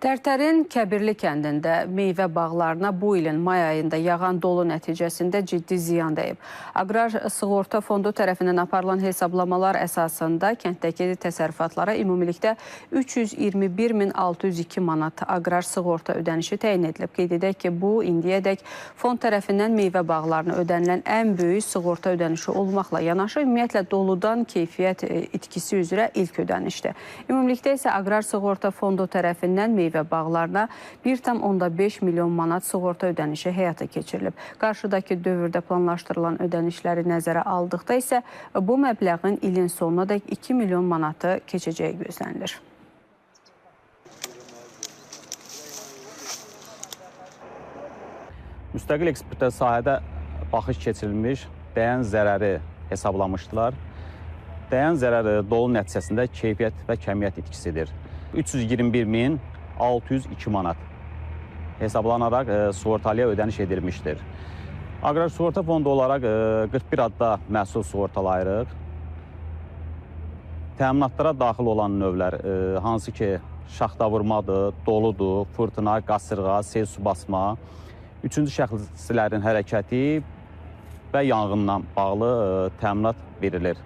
Tərtərin Kəbirli kəndində meyvə bağlarına bu ilin may ayında yağan dolu nəticəsində ciddi ziyan dəyib. Aqrar Sığorta Fondu tərəfindən aparılan hesablamalar əsasında kənddəki təsərrüfatlara ümumilikdə 321.602 manat aqrar sığorta ödənişi təyin edilib. Qeyd edək ki, bu indiyədək fond tərəfindən meyvə bağlarına ödənilən ən böyük sığorta ödənişi olmaqla yanaşı ümumiyyətlə doludan keyfiyyət itkisi üzrə ilk ödənişdir. Ümumilikdə isə Aqrar Sığorta Fondu tərəfindən meyvə bağlarına 1,5 milyon manat sığorta ödənişi həyata keçirilib. Qarşıdakı dövrdə planlaşdırılan ödənişləri nəzərə aldıqda isə bu məbləğin ilin sonunadək 2 milyon manatı keçəcəyi gözlənilir. Müstəqil ekspertlər sahədə baxış keçirilmiş, dəyən zərəri hesablamışdılar. Dəyən zərəri dolu nəticəsində keyfiyyət və kəmiyyət itkisidir. 321.602 manat hesablanaraq sığortalıya ödəniş edilmişdir. Aqrar Sığorta Fondu olaraq 41 adda məhsul sığortalayırıq. Təminatlara daxil olan növlər, hansı ki şaxta vurmadır, doludur, fırtına, qasırğa, sel su basma, üçüncü şəxslərin hərəkəti və yanğınla bağlı təminat verilir.